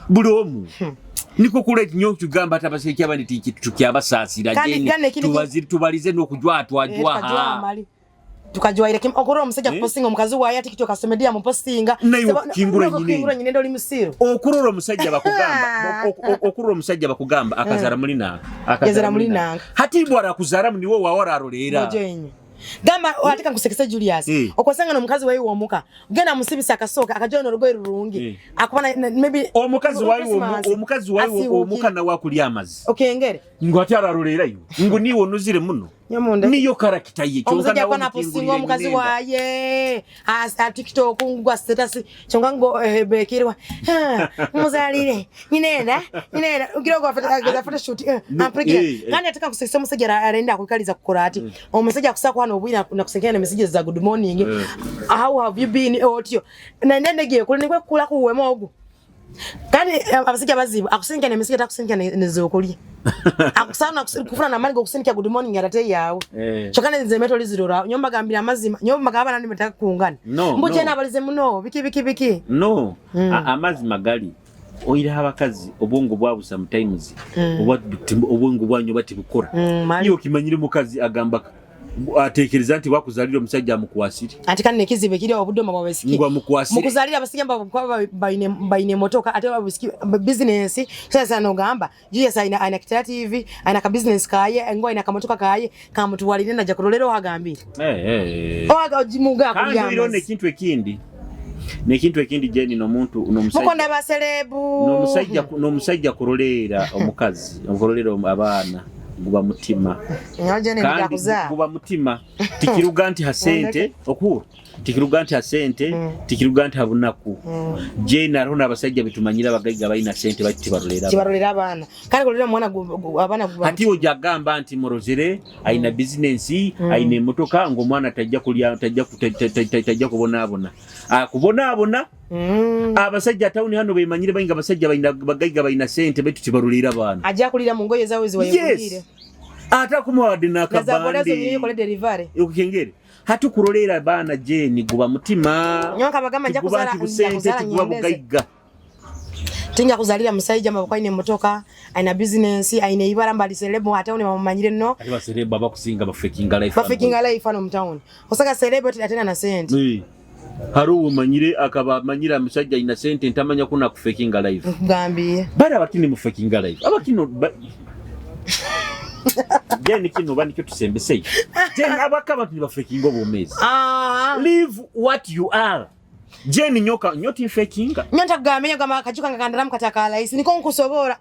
buli omu. Niko kule nyo tugamba ata abasiki abandi tukyabasasira Jeni tubaziri tubalize n'okujwa twajwa ha. Tukajwaire kim okoro omusajja kupostinga omukazi waye ati kityo kasomedia mupostinga kingura nyine ndoli musiru. Okurora omusajja bakugamba okurora omusajja bakugamba akazara mulina akazara mulina hati bwara kuzara niwo wawara arolera gamba atika nkusekese Julius okwasanga no mukazi wayi womuka genda musibisa akasoka akajono rugoye rurungi akubana maybe omukazi wayi omukazi wayi omuka na wakulya amazi okengere ngo ati ararolera yo ngo niwo nuzire muno niyo karakita ye kyonka nawo omusajja omukazi waye a TikTok ngwa status kyonka ngo bekirwa muzalire nyinenda nyinenda ugira ngo afata photoshoot ampregira kandi ataka kusekesa omusajja arenda akukaliza kukora ati omusajja akusaka hano obwira nakusekera na messages za good morning how have you been otyo na nende kuli nikwe kula kuwema ogu kandi abasajja bazibu akusinka ne message atakusinka nezokulya akusana kufuna na mani gokusinka good morning arate yawe chokana nze meto lizirora nyomba gambira amazima nyomba gaba nandi metaka kungana mbu chena abalize muno biki biki biki no amazima gali oira abakazi obwongo bwabo sometimes oba obwongo bwanyu bati bukora niyo kimanyire mukazi agamba Atekereza nti bakuzalira omusajja amukwasire. Ati kandi nekizibu ekiri obudoma bwa basiki. Ngo amukwasire. Mukuzalira abasiki mba kwa baine baine motoka ate abasiki business. Sasa nogamba Julius aina aina kitera TV, aina ka business kaye, ngo aina kamotoka kaye, kamutwalire naja kurolera ohagambire. Eh eh. Ohaga ojimuga Kandi kulyama. iro nekintu ekindi. Nekintu ekindi Jenny nomuntu nomusajja. Mukonda ba selebu. Nomusajja nomusajja kuroleera omukazi, okurolera abaana guba mutima. Nyoje Kandi ndakuza. guba mutima tikiruga nti ha sente okuhura tikiruga nti ha sente tikiruga nti ha bunaku. Jane hariho n'abasajja bitumanyira abagaiga balina sente bati tibarolera. Kibarolera abaana. Kandi kurolera omwana abaana guba. Hati ojja agamba nti murozere aina bizinensi aina emotoka ng'omwana tajja kulya tajja tajja kubonaabona akubonaabona. Abasajja tawuni hano bemanyire bainga abasajja balina bagaiga balina sente baitu tibarolera abaana. Ajja kulira mu ngoye zawe ziwayegulire. Yes. Ate akumuwadde Nazabola zo n'akabande yikole delivery. okukengere hati kurolera abaana Jane guba mutima. Nyoka bagamba nja Tiguba kuzala nti busente nja kuzala tiguba nyendeze. bugaiga. Tinja kuzalira musajja mabako aine motoka, aina business, aine ibara mbali celeb ate une bamumanyire no. Ate baserebu abakusinga bafekinga life. Bafekinga life ano mtown. Osaka celeb ate na sente. Eh. Hariho omanyire akaba amanyire omusajja aina sente ntamanya kuna kufekinga life. Nkugambiye. Bari abakini mufekinga life. Abakino ba... Jane kino bani kyo tusembesei. Jane abaka abantu nibafekinga obwomezi. Ah. Live what you are. Jane nyoka nyoti fekinga. Nyonta kugambiye gamba akajuka ngakandaramu kataka rahisi niko nkusobora.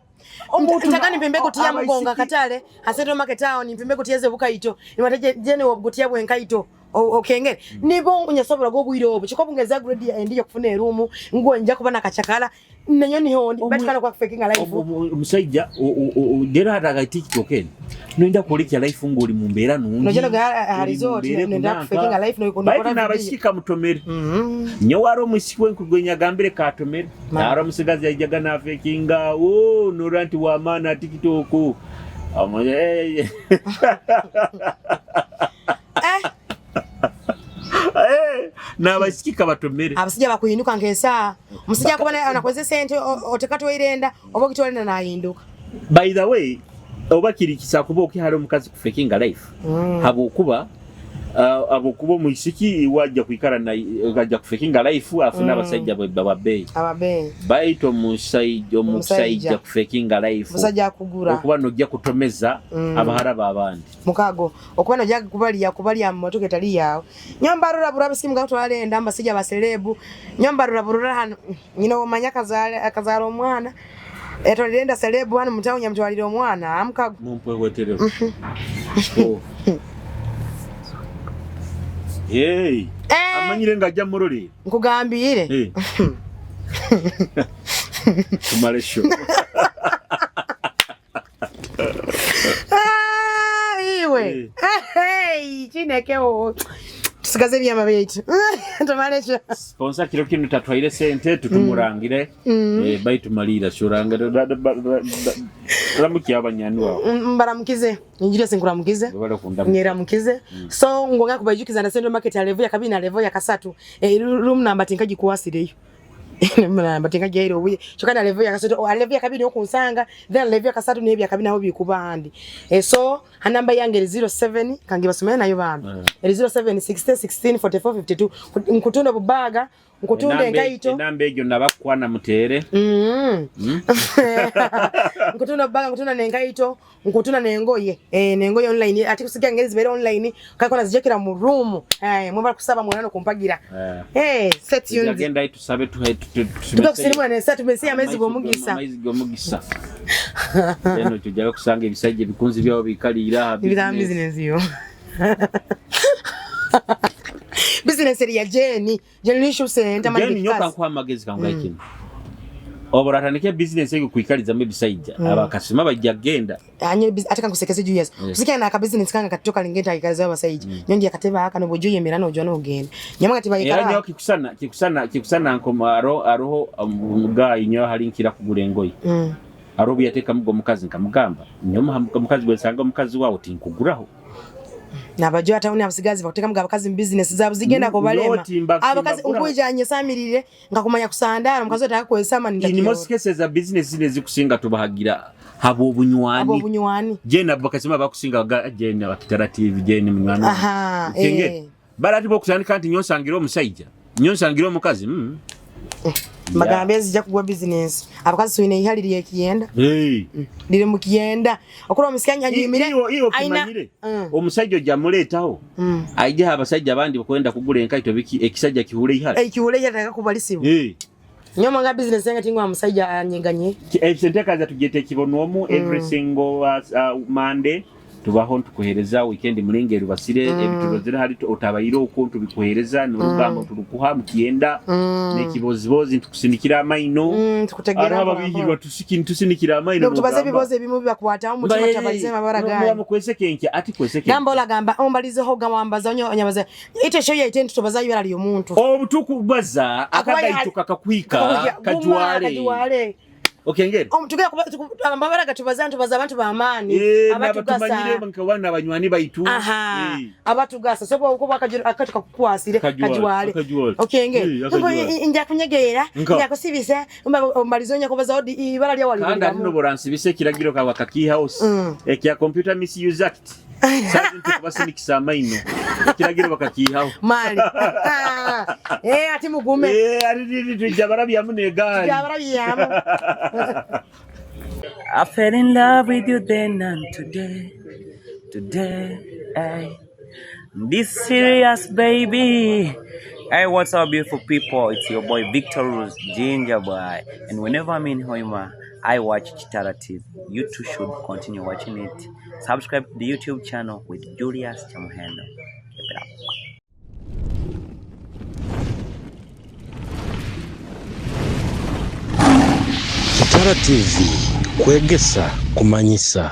Ntakani mpembe kutiya mugonga katale asento market town mpembe kutiyeze bukaito nimateje jene wobugutiya bwenkaito okengere nibo nyasobora go bwire obo chiko bungeza grade ya endi kufuna erumu ngo nja kuba nakachakala nenyo niho ndi batikana kwa faking life Omusajja dera hataga TikTok eno. Noenda kuolekya life ng'oli mu mbeera nungi. Nojja noga Oli mu resort mbeera nenda kunanka. faking life no Baitu n'abasiki kamutomere. Nyowe ari omwisiki wenkugwe nyagambire katomere. Ari omusigazi yaijaga nafekinga o nora nti wamaana TikTok. Eh N'abasiki kabatomere. abasijja bakuhinduka nk'esaa omusajja kuba anakweze sente otekatwairenda oba okitwalenda nahinduka. By the way, oba kiri kisa kuba okihara omukazi kufekinga life. Habwokuba habwokuba omwisiki wajja kwikara na ajja kufekinga life afuna abasajja bwe babbeeyi. Ababeeyi. Baitu omusajja omusajja kufekinga life. Omusajja akugura. Okuba nojja kutomeza abahara b'abandi. Mukago okuba nojja kubalya kubalya mu motoka etali yaawe. Nyombarura burura bisimu gatwalenda mbasijja baselebu. Nyombarura burura hano nyina omanya akazala akazala omwana. Etwalirenda selebu hano mutawo nyamtwalira omwana amukago. Mumpweweterero. Oh. Hey. Eh. Amanyire ng'ajja murolera. Nkugambire. Eh. Tumale show. Ah, iwe. Hey, chinekewo. Tusigaze ebyama byaitu. Tumale show. Sponsor kiro kino tatwaire sente tutumurangire. Eh, baitu malira shurangire ramuki abanyani wawe. Mbaramukize. Njire sinkuramukize. Webale kunda. Nyeramukize. So ngonga kubajukiza na Central Market ya level ya kabiri na level ya kasatu. Eh, room number tinkaji kuwasireyo. Namba tinkaji obuye. Kyokka na level ya kasatu, o level ya kabiri okunsanga, then level ya kasatu n'ebya kabiri naho bikuba handi. Eh, so hanamba yange eri 07 kange basomere nayo bambi. Eri 07 60 16 44 52 nkutunda bubaga, nkutunda enkaito. Enamba egyo nabakwana mutere. Nkutunda bubaga, nkutunda nenkaito, nkutunda nengoye. Eh, nengoye online ate kusikia ngeri zibeera online kako nazijekera mu room. Eh, mwebala kusaba mwanano kumpagira. Eh, set yunzi. Agenda tusabe tuhe Tuka kusirimwa ne set tumesi amezi gomugisa. Amaizi gomugisa. Eno tujja kusanga ebisajja ebikunzi byawo bikaliira aha Ibira business yo. Business eri ya Jenny. Jenny Shoe Center Jane nyoka nkuha amagezi kanguhe kino. Obora atandike business egyo kwikalizamu ebisajja abakasima bajja genda. Anye ate kankusekese Julius. Usikia na ka business kanga katoka lingenda ikaliza abasajja. Nyongi akateba aka no bojo yemera no jona ogenda. Nyama katiba Era ikara. nyo kikusana kikusana kikusana nkoma aro aroho omugayi nyo hari nkira kugura engoye. Aro byateekamu gwe omukazi nkamugamba nyo omukazi gwe nsanga omukazi waawe tinkuguraho. Nabajo atawuni abasigazi bakutekamu abakazi mu business zaabo zigenda kubalema. Noti mba- Abakazi mbagura. nkwijanye samirire ngakumanya kusandara omukazi otaka kwesama In most cases a business zino ezikusinga tubahagira Habw'obunywani. Habw'obunywani. Jane bakasima bakusinga ga Jane abakitara TV Jane munywani. Aha, eh. Bara ati bokutandika nti nyonsangira omusaija, nyonsangira omukazi. Mbagambye zijja kugwa business. Abakazi twine ihali lyekiyenda. Hey. Liri mu kiyenda. Okura omusikanya anyimire. Iwe okimanyire. Omusajja ojja muleetaho. Aija abasajja abandi bakwenda kugula enkaito biki ekisajja kihure ihali. Ekihure ihali akakubalisibu. Hey. Nyoma nga business yange tingwa musajja anyeganye. Entekaza tugiyeta ekibonwomu every single Monday tubaho ntukuhereza weekend mulinga erubasire ebiturozere hali otabaire okwo ntubikuhereza n'orugamba turukuha mukyenda n'ekibozibozi ntukusindikira amaino. Tukutegera Hariho ababihirwa tusinikira amaino. Tubaze ebibozi ebimu bibakwatamu mutima tabalize amabara ganyu. Kweseke nkya ati kweseke. Gamba olagamba ombalizeho gawambaza onyabaza ite show yaite ntutobaza ibara ly'omuntu. Obutuku baza akagaituka kakwika kajwale. Kajwale. Okengere. Tugera kuba amabara gatubaza ntubaza abantu b'amaani abatugasa. Abatumanyire nkawana abanywani baitu. Aha. Abatugasa sobo uko akatuka kukwasire kajwale. Okengere. Nja kunyegeera, nja kusibisa, mbalizonya kubaza odi ibara lya wali. Kandi ati noboransibise kiragiro kawa kaki house. Ekya Computer Misuse Act. Sasa tukubasinikisa amaino. Kiragiro bakakihaho. Mali. Ati mugume. Ari tujja negaali. Tujja I fell in love with you then and today. Today, hey. This serious baby. Hey, what's up, beautiful people? It's your boy Victor Rose, Ginger Boy. And whenever I'm in Hoima, I watch Kitara TV. You too should continue watching it. Subscribe to the YouTube channel with Julius Kyomuhendo. Keep it up. Kitara TV, kwegesa kumanyisa.